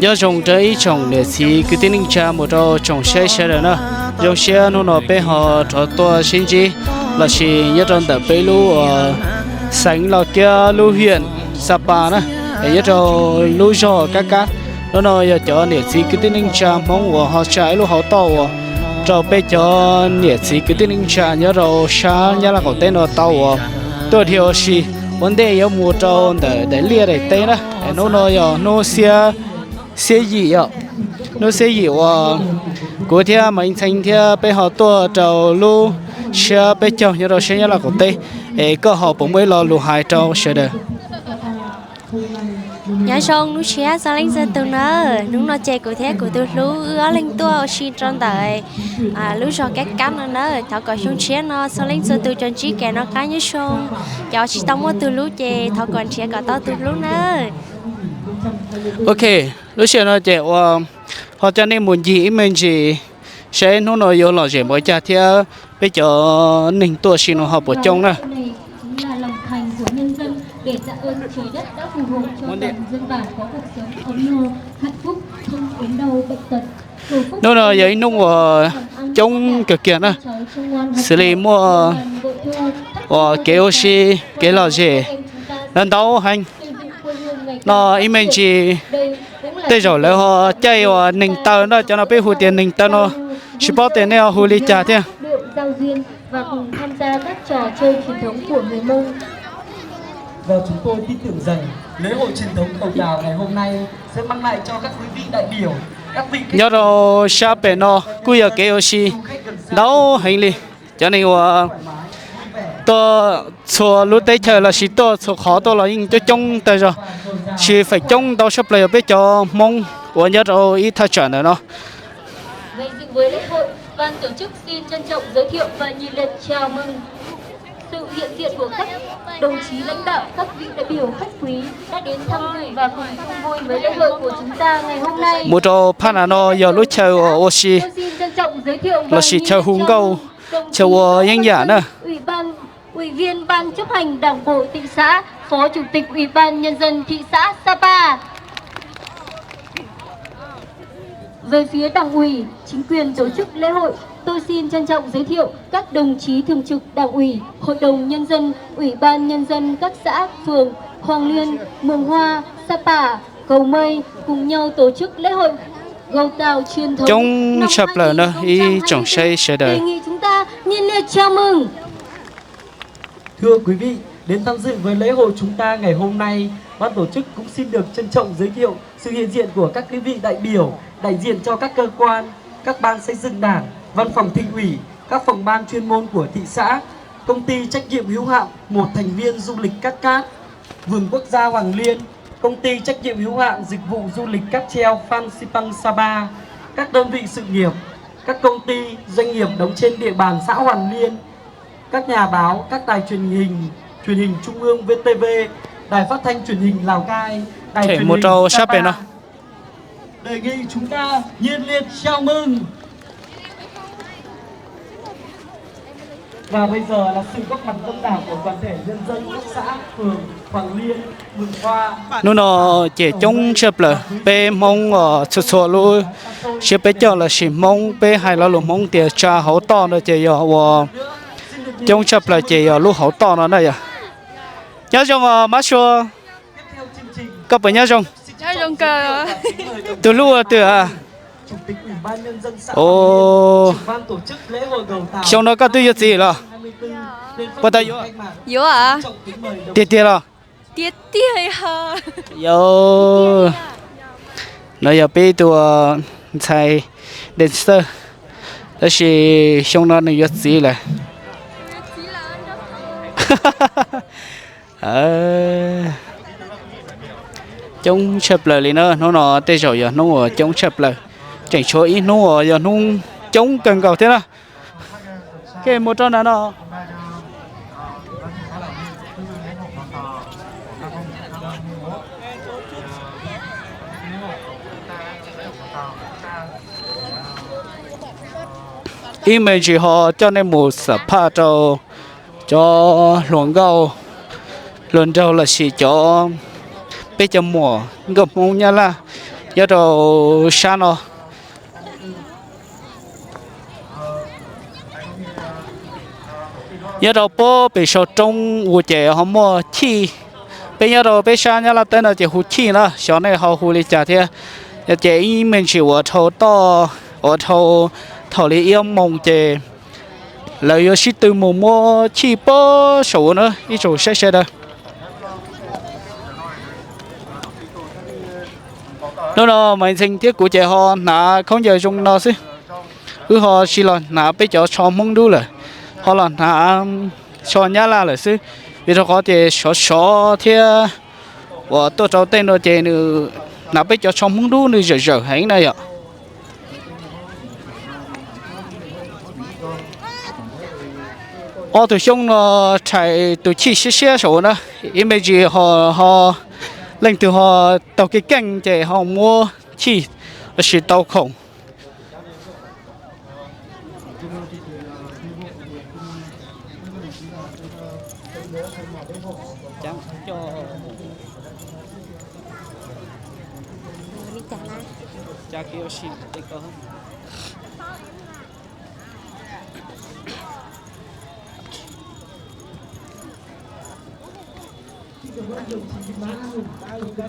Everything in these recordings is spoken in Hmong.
Nyob zoo rau ib tsoom niam txiv kwv tij neej tsa mus rau tsoom saib sawv daws na. Zoo siab hnub no peb ho rov tuaj sib ntsib lossis nyob rau ntawm peb lub uas xeev Los Kiab lub hiam Xab Pas na, es nyob rau lub zog Kab Kab. Hnub no yog cov niam txiv kwv tij neej tsa Hmoob uas ho tsa ib lub hauv toj uas rau peb cov niam txiv kwv tij neej tsa nyob rau sab Nyab Laj qaum teb no tau uas tuaj dhia ua si. Ua ntej yuav mus rau ntawm daim liaj daim teb na, es hnub no yog hnub xiab, xiab yim os, hnub xiab yim uas kuv thiab Maiv Ntxhee thiab peb ho tuaj rau lub siab peb caug nyob rau sab Nyab Laj qaum teb, es koj ho puas muaj ib lo lus hais rau sawv daws? Nyob zoo lub siab txhua leej txhua tus na, hnub no ces kuv thiab kuv tus hlub wb ob leeg tuaj ua si rau ntawm lub zos Kab Kab no na. Thov kom xyoo tshiab no txhua leej txhua tus cov ntsib kev noj qab nyob zoo, cov tsis tau muaj tus hlub ces thov kom nrhiav kom tau tus hlub na. Ok, lub sij hawm no ces ua ho coj nej mus ncig ib me ntsis saib hnub no yuav lom zem npaum cas thiab peb cov neeg tuaj si no ho puas coob na. Hnub no yog ib hnub uas coob kawg kiag na, xws li muaj uas kev ua si, kev lom zem ntau heev no ib me ntsis. Tej zaum lawv ho caij uas neeg taw no, cov no peb hu tias neeg taw no, tsis paub tias nej ho hu li cas thiab. Và cùng tham gia các trò chơi truyền thống của người Mông. Và chúng tôi tin tưởng rằng lễ hội truyền thống cầu đào ngày hôm nay sẽ mang lại cho các quý vị đại biểu, các vị Nyob rau sab pem no kuj yog kev ua si ntau heev li. Cov neeg uas tuaj txhua lub teb chaws lossis tuaj txhua qhov tuaj los yeej coob coob tag zog, tsis feem coob ntau tshaj plaws yog peb cov Hmoob uas nyob rau ib thaj tsam ntawm no. Về dự với lễ hội, ban tổ chức xin trân trọng giới thiệu và nhiệt liệt chào mừng sự hiện diện của các đồng chí lãnh đạo, các vị đại biểu khách quý đã đến tham dự và cùng chung vui với lễ hội của chúng ta ngày hôm nay. Mus rau phab nav no yog lub chaw uas ua si lossis chaw hu nkauj, chaw ua yeeb yam na. Ủy ban, Ủy viên Ban chấp hành Đảng bộ thị xã, Phó Chủ tịch Ủy ban Nhân dân thị xã Sapa. Về phía Đảng ủy, chính quyền tổ chức lễ hội, tôi xin trân trọng giới thiệu các đồng chí Thường trực Đảng ủy, Hội đồng Nhân dân, Ủy ban Nhân dân các xã, phường Hoàng Liên, Mường Hoa, Sapa, Cầu Mây cùng nhau tổ chức lễ hội Gầu Tàu truyền thống Coob tshaj plaws na ib tsoom saib sawv daws. Đề nghị chúng ta nhiệt liệt chào mừng. Thưa quý vị, đến tham dự với lễ hội chúng ta ngày hôm nay, ban tổ chức cũng xin được trân trọng giới thiệu sự hiện diện của các quý vị đại biểu, đại diện cho các cơ quan, các ban xây dựng Đảng, văn phòng Thị ủy, các phòng ban chuyên môn của thị xã, công ty trách nhiệm hữu hạn một thành viên du lịch Cát Cát, vườn quốc gia Hoàng Liên, công ty trách nhiệm hữu hạn dịch vụ du lịch cáp treo Phan Xipang Sapa, các đơn vị sự nghiệp, các công ty, doanh nghiệp đóng trên địa bàn xã Hoàn Liên, các nhà báo, các đài truyền hình, truyền hình Trung ương vê tê vê, Đài Phát thanh Truyền hình Lào Cai, Đài Truyền hình Sapa. Đề nghị chúng ta nhiệt liệt chào mừng. Và bây giờ là sự góp mặt đông đảo của toàn thể nhân dân các xã, phường Hoàng Liên, Mường Hoa. Hnub no ces coob tshaj plaws peb Hmoob os, txhua txhua lub siab peb caug lossis Hmoob peb hais lo lus Hmoob tias tsa hauv toj no ces yog uas coob tshaj plaws ces yog lub hauv toj no na yog. Nyob zoo os Mab Sua, koj puas nyob zoo? Tus hlub ua twg a? Xyoo no koj twb yuav txiv los? Puas tau yuav? Yuav. Tiag tiag los? Tiag tiag. Yog, no yog peb tus ntxhais dancer, tab sis xyoo no nws yuav txiv lawm. Yuav txiv lawm. Ntag. Coob tshaj plaws li na, hnub no tej zaum yog hnub uas coob tshaj plaws. Tseem tshuav ib hnub uas yog hnub coob kawg nkaus thiab na. Ces mus rau na no. Ib me ntsis ho coj nej mus xam phaj rau cov hluas nkauj, hluas nraug lossis cov, peb cov muam nkauj Hmoob Nyab Laj nyob rau sab no. Nyob rau pem saum roob ua ces ho muaj chij. Peb nyob rau peb sab Nyab Laj teb no ces hu chij na, xyov nej ho hu li cas thiab. Ces ib me ntsis uas dhau toj, uas dhau thaum li ib ob moos ces lawv yuav sib tw mus muab chij pem saum ua na, ib tsoom saib sawv daws. Hnub no Maiv Ntxhee thiab kuv ces ho hnav khaub ncaws zoo no xwb. Wb ho tsis los hnav peb cov tsho Hmoob dub lawm, ho los hnav tsho Nyab Laj lawm xwb. Vim rau qhov ces sov sov thiab uas tuaj rau tej no ces nws hnav peb cov tsho Hmoob dub nws zawm zawm heev na yom. Ob tug xyoob no rhais tus chij siab siab saum na, ib me ntsis ho, ho leej twg ho taug kev keej ces ho muab chij lossis tau khoom.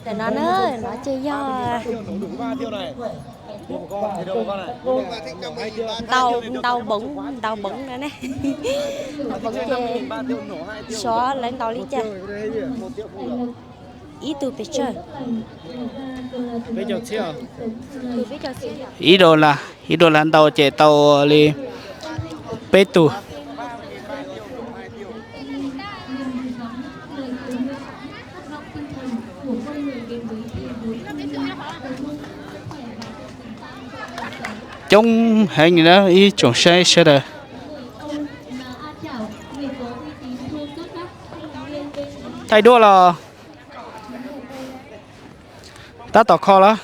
Tam no na, no ces yog ntau, ntau boov, ntau boov no ne. Ntau boov ces xyov lawv ntaus li cas. Ib tug pes tsawg? Ib dollar, ib dollar ntau ces tau li peb tug. Coob heev na ib tsoom saib sawv daws. Thaij duab los? Tab tom kho los?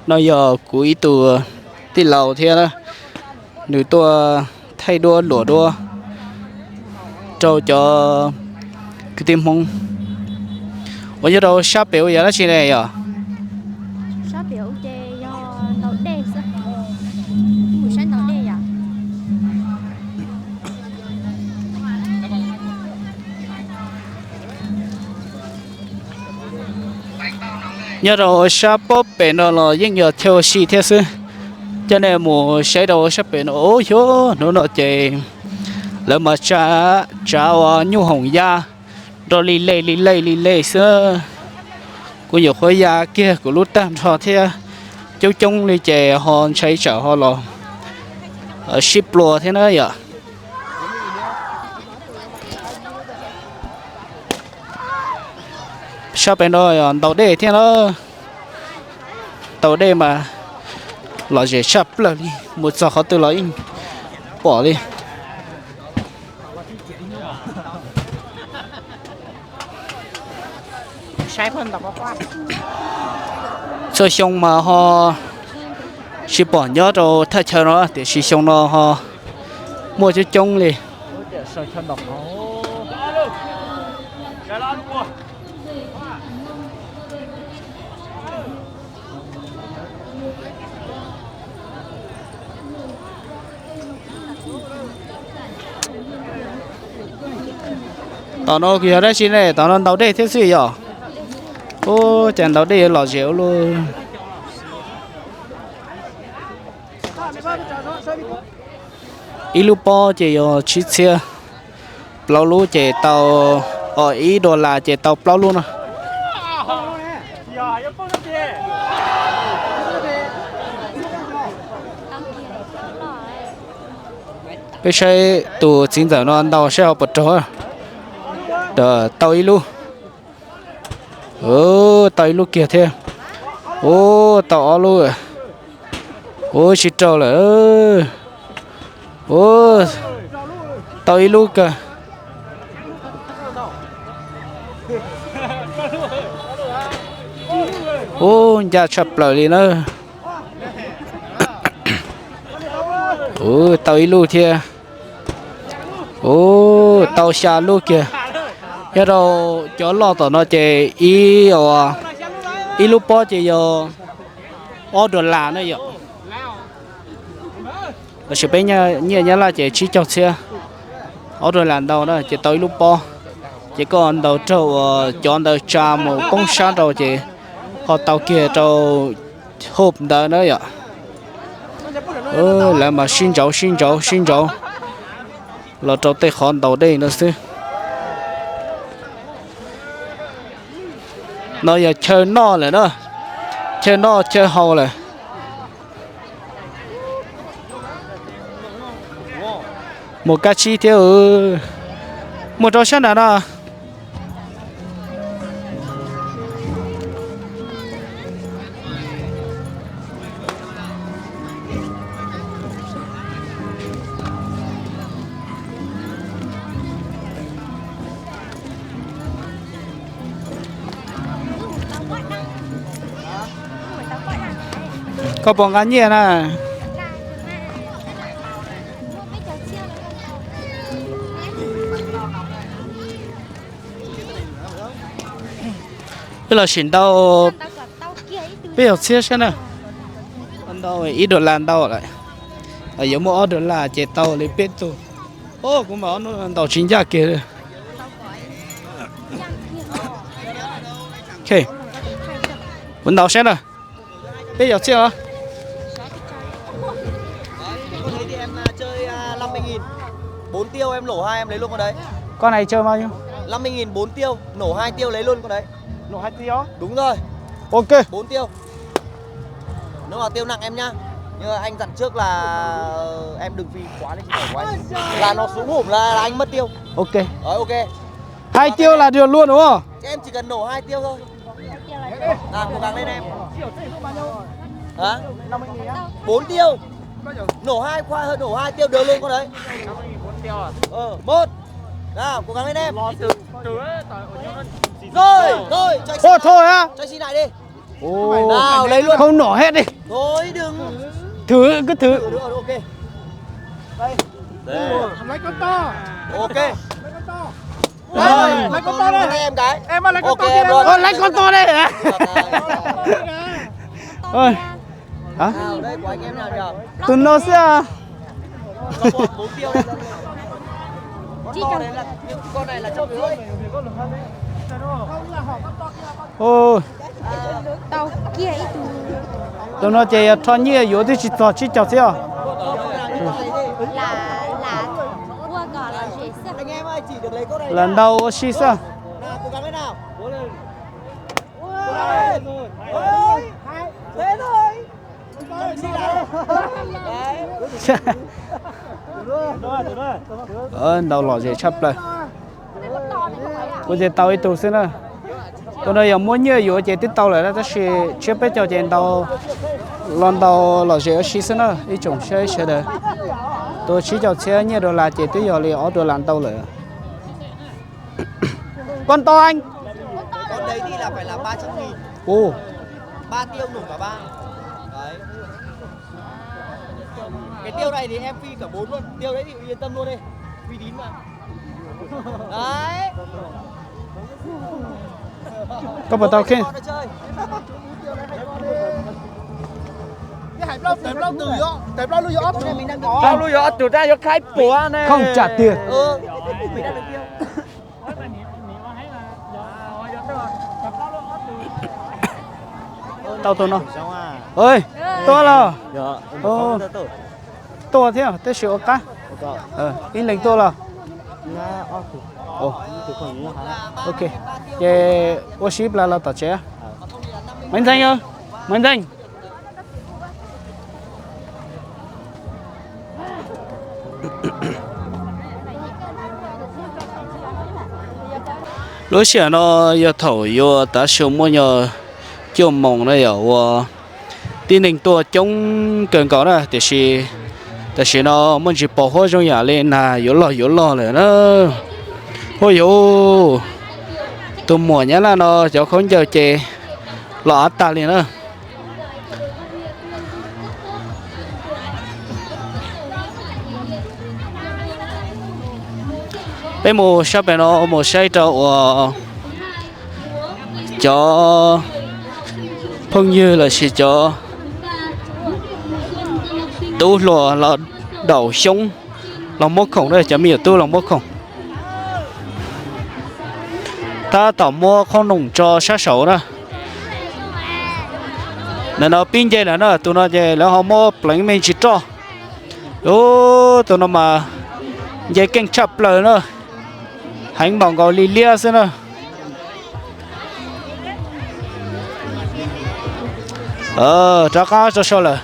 No yog kuv ib tug tij laug thiab na, nws tuaj thaij duab luam duab rau cov kwv tij Hmoob uas nyob rau sab pem ua yog dab tsi ne yom? Nyob rau sab pob pem no los yeej yog chaw ua si thiab xwb. Coj nej mus saib rau sab pem no, ub, xyov hnub no ces lawv mas tsav ua nyuj hoom ya nrov li lej li lej li lej xwb. Kuv nyuam qhuav ya kiag kuv lub tag nrho thiab, coob coob li ces ho ntshai tsam ho los sib plua thiab na yom. Sab pem no yog ntaus dej thiab na. Ntaus dej mas lom zem tshaj plaws li, mus txog qhov twg los yeej pom li. Txhua xyoo mas ho tsis pom nyob rau thaj chaw no tiam sis xyoo no ho muaj coob coob li. Tom no kuv yog dab tsi ne, tom no ntaus dej thiab xwb yom. Ub, cas ntaus dej yuav lom zem ua luaj. Ib lub pob ces yog tsib txhiab, plaub lub ces tau, ib dollar ces tau plaub lub no. Peb saib tus txiv ntxawm no ntaus saib ho puas raug. Tau ib lub. Tau ib lub kiag thiab. Ub, tau ob lub. Ub, tsis raug lawm. Ub, tau ib lub kawg. Ub, ncaj tshaj plaws li na. Ub, tau ib lub thiab. Ub, tau xya lub kiag. Nyob rau cov loj tom no ces ib, ib lub pob ces yog ob dollar na yom. Tab sis peb nyiaj Nyab Laj ces tsib caug txhiab. Ob dollar ntau na ces tau ib lub pob. Ces koj ntaus raug uas cov ntawd tsa mus poob sab nrau ces ho tau kiag rau hub ntawd na yom. Lawv mas sib ntsauv sib ntsauv sib ntsauv los rau tej qhov ntaus dej no xwb. No yog chaw noj lawm na, chaw noj chaw haus lawm. Mus kab tsib thiab. Mus rau sab nram no. Koj puas nqa nyiaj na? Wb los sim ntau peb caug txhiab saib na. Ntau ib dollar ntau lawm. Yuav muaj ob dollar ces tau li peb tug. Kuv mas ntaus tsis ncaj kiag. Kuv ntaus saib na. Peb caug txhiab os. Con này chơi bao nhiêu? Năm mươi nghìn bốn tiêu, nổ hai tiêu lấy luôn con đấy. Nổ hai tiêu. Đúng rồi. Ok. Bốn tiêu. Nếu mà tiêu nặng em nhá. Nhưng mà anh dặn trước là em đừng vì quá lên trên của anh. Là nó xuống hổm là, là anh mất tiêu. Ok. Rồi, ok. Hai tiêu là được luôn đúng không? Em chỉ cần nổ hai tiêu thôi. Nào, cố gắng lên em. Hả? Bốn tiêu. Nổ hai khoa, nổ hai tiêu được luôn con đấy. Ờ, một. Nào, cố gắng lên em. Rồi, thôi, cho anh xin lại. Thôi á. Cho anh xin lại đi. Ồ, nào, lấy luôn. Không nổ hết đi. Thôi đừng. Thử, cứ thử. Thử được, ok. Đây. Đây. Lấy con to. Ok. Lấy con to. Ôi, lấy con to đây. Em gái. Em ơi, lấy con to kia. Ôi, lấy con to đây hả? Ôi. Hả? Tus no xwb à? Ôi. Tus no ces yog rho nyiaj yuav twb tsis txog tsib caug txhiab os. Lam ntau ua si xwb. Ntaus lom zem tshaj plaws. Kuv ces tau ib tug xwb na. Tus no yog muab nyiaj yuav ces twb tau lawm tab sis tshiab peb caug ces ntaus, los ntaus lom zem ua si xwb na ib tsoom saib sawv daws. Tus tsib caug txhiab nyiaj dollar ces twb yog li ob dollar ntau lawm. Con to anh. Con đấy thì là phải là ba trăm nghìn. Ồ. Ba tiêu nổ cả ba. Đấy. Cái tiêu này thì em free cả bốn luôn. Tiêu đấy thì yên tâm luôn đi. Uy tín mà. Đấy. Koj puas tau kheej? Plaub lub yuav ob tug, yuav khaib puav ne. Không trả tiền. Tau tus no. Tua los? Tua thiab, tab sis ua qab. Ib leeg tua los? Ok, ces ua si plas los tom tsev. Maiv Ntxeeg, Maiv Ntxeeg. Lub sij hawm no yog thaum yuav tav su muaj nyuag cuaj moos na yom, ua tib neeg tuaj coob kawg nkaus na, tiam sis tam sim no muaj ntsis pos huab zoo yam li nag yuav loj yuav loj lawm na. Huaj yuav, tus muam Nyab Laj no cov khaub ncaws ces los av tag li na. Peb mus sab pem no mus saib rau uas cov phooj ywg lossis cov tub hluas los daum xyoob los muab khoom na, cov me nyuam tub los muab khoom. Tab tom muab qhob noom tso sab saud na. Ntawm no pib nce lawm na, tus no ces lawv ho muab pleev me ntsis roj. Ub, tus no mas nce keej tshaj plaws na, heev npaum nkaus li liab xwb na. Rov qab tso so lawm,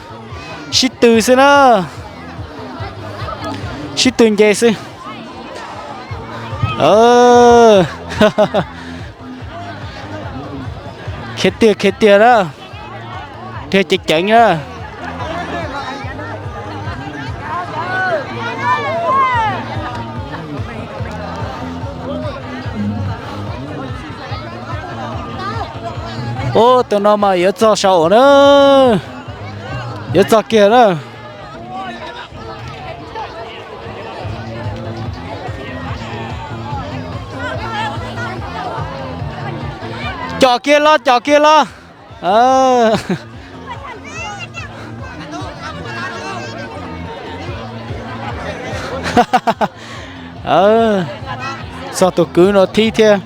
sib tw xwb na, sib tw nce xwb. Khiav tiag khiav tiag na, dhia ceev ceev na. Ub, tus no mas yuav txog saum na, yuav txog kiag na. Cov kiag los, cov kiag los. Txog tus kwv no thib thiab.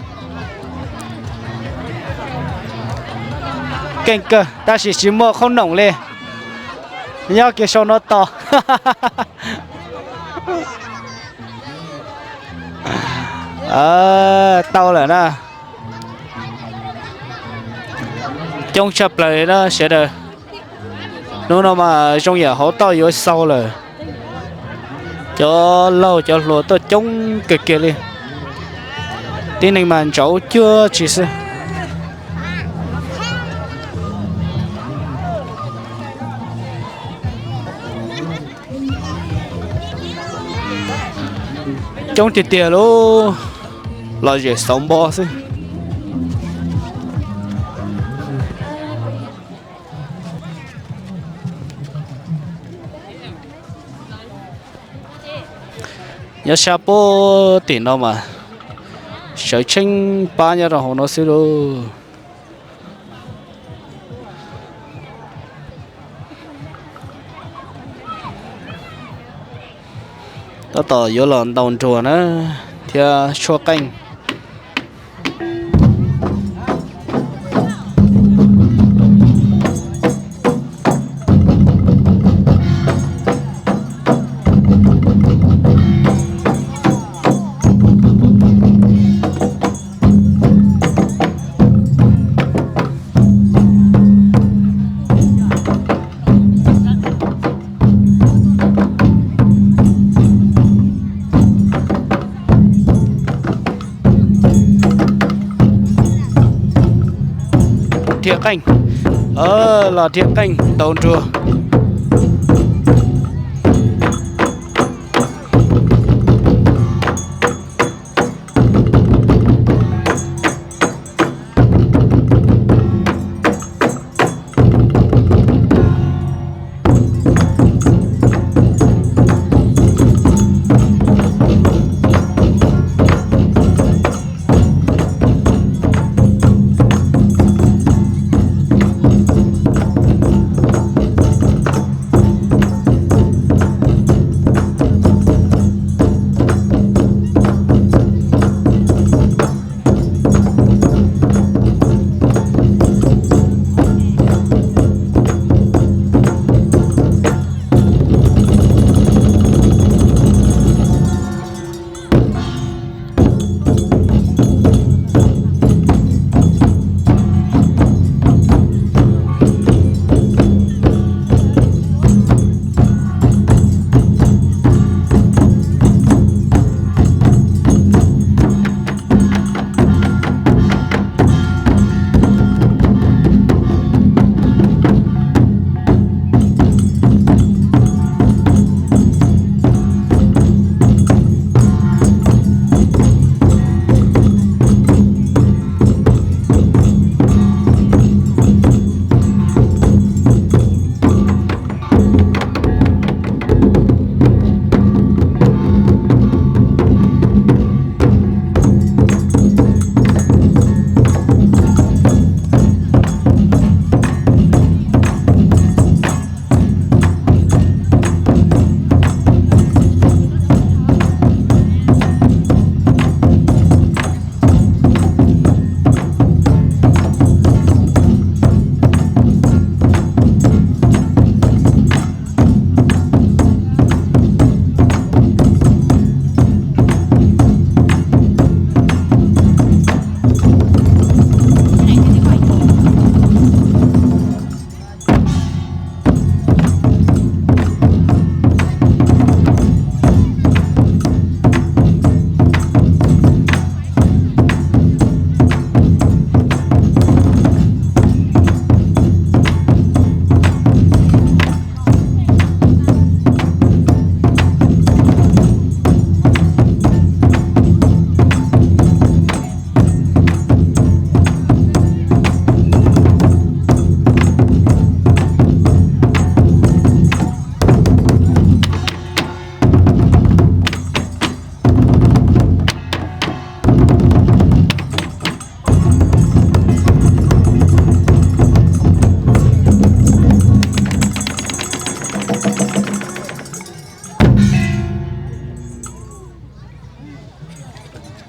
Keej kawg tab sis tsis muaj qhob noom li. Nyob kiag saum no tos. Tau lawm na. Coob tshaj plaws li na sawv daws. Hnub no mas zoo yam hauv toj yuav xaus lawm. Cov laug cov hluas tuaj coob kawg kiag li. Tib neeg mas ntsauv cuag tsi xwb. Coob tiag tiag lauj, los zem xauv npo xwb. Nyob sab puag tim no mas sawv tsheej pab nyob rau hauv no xwb lauj. Tab tom yuav los ntaus nruas na thiab tshuab qeej. Dhia qeej, los dhia qeej ntaus nruas.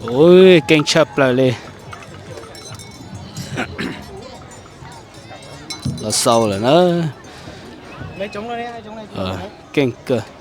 Ui, keej tshaj plaws li. Los xaus lawm na. Keej kawg.